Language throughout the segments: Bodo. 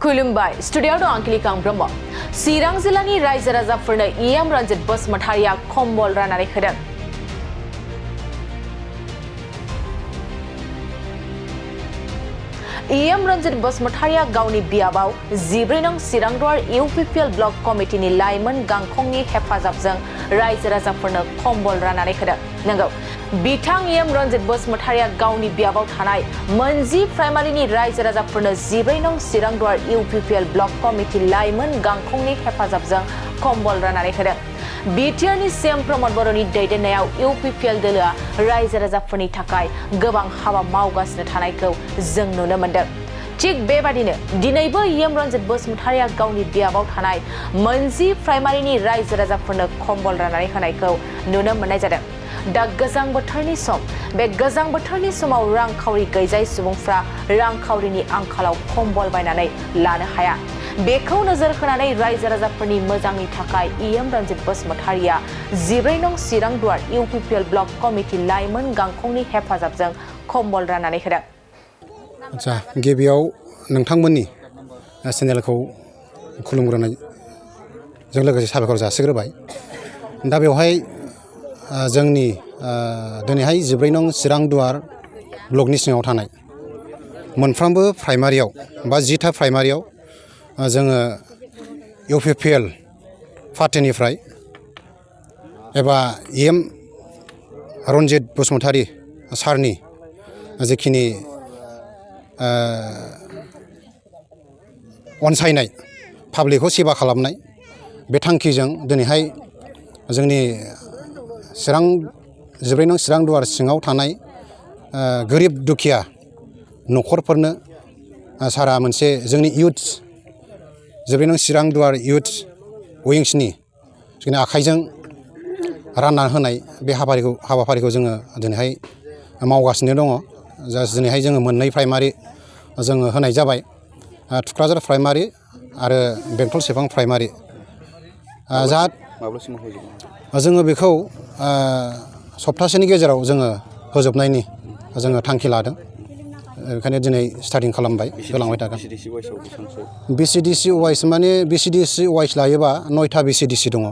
खुलुमबाय स्टुडियोआव दं आंखिलि ब्रह्म चिरां जिल्लानि रायजो राजाफोरनो इएम रन्जित बसुमतारिया कम्बल राननानै होदों। इएम रन्जित बसुमतारिया गावनि बियाबाव 14 नं चिरांदुवार UPPL ब्लक कमिटिनि लाइमोन गांखंनि हेफाजाबजों रायजो राजाफोरनो कम्बल राननानै होदों। नंगौ बिथां इएम रन्जित बसुमतारिया गावनि बियाबाव थानाय मोनजि प्राइमारिनि रायजो राजाफोरनो 14 नं चिरांदुवार UPPL ब्लक कमिटि लाइमोन गांखंनि हेफाजाबजों कम्बल राननानै होदों। बिटिआरनि सीएम प्रमद बर'नि दैदेननायाव UPPL दोलोआ रायजो राजाफोरनि थाखाय गोबां हाबा मावगासिनो थानायखौ जों नुनो मोनदों। थिग बेबादिनो दिनैबो इएम रन्जित बसुमतारिया गावनि बियाबाव थानाय मोनजि प्राइमारिनि रायजो राजाफोरनो कम्बल राननानै होनायखौ नुनो मोननाय जादों। दा गोजां बोथोरनि सम बे गोजां बोथोरनि समाव रांखावरि गैजायै सुबुंफ्रा रांखावरिनि आंखालाव कम्बल बायनानै लानो हाया। बेखौ नोजोर होनानै रायजो राजाफोरनि मोजांनि थाखाय इएम रन्जित बसुमतारिया 14 नं चिरांदुवार UPPL ब्लक कमिटि लाइमोन गांखंनि हेफाजाबजों कम्बल राननानै होदों। आच्छा गिबियाव नोंथांमोननि चेनेलखौ खुलुमग्रोनायजों लोगोसे साबायखर जासिग्रोबाय। दा बेवहाय जोंनि दिनैहाय 14 नं चिरांदुवार ब्लकनि सिङाव थानाय मोनफ्रोमबो प्राइमारियाव बा 10टा प्राइमारियाव जोङो UPPL पार्टिनिफ्राय एबा इएम रन्जित बसुमतारि सारनि जिखिनि अनसायनाय पाब्लिकखौ सेवा खालामनाय बे थांखिजों दिनैहाय जोंनि 14 नं चिरांदुवार सिङाव थानाय गोरिब दुखिया न'खरफोरनो सारा मोनसे जोंनि इयुथ 14 नं चिरांदुवार इयुथ उइंसनि जोंनि आखाइजों रानना होनाय बे हाबाफारिखौ जोङो दिनैहाय मावगासिनो दङ। दिनैहाय जोङो मोननै प्राइमारि जोङो होनाय जाबाय, थुक्राझार प्राइमारि आरो बेंटल सेरफां प्राइमारि। जोङो बेखौ सप्तासेनि गेजेराव जोङो फोजोबनायनि जोङो थांखि लादों। बेखायनो दिनै स्टार्टिं खालामबाय, होलांबाय थागोन। BCDC वाइस माने BCDC वाइस लायोबा 9टा BCDC दङ,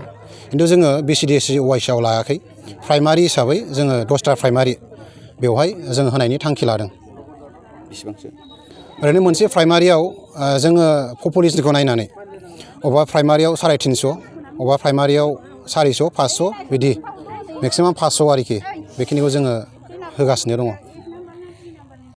खिन्थु जोङो BCDC वाइसआव लायाखै। प्राइमारि हिसाबै जोङो 10टा प्राइमारि बेवहाय जों होनायनि थांखि लादों। बेसेबांसो? ओरैनो मोनसे प्राइमारियाव जोङो पपुलेसनखौ नायनानै अबेबा प्राइमारियाव 350, अबेबा प्राइमारियाव 400, 500 बिदि मेक्सिमाम 500 आरोखि बेखिनिखौ जोङो होगासिनो दङ।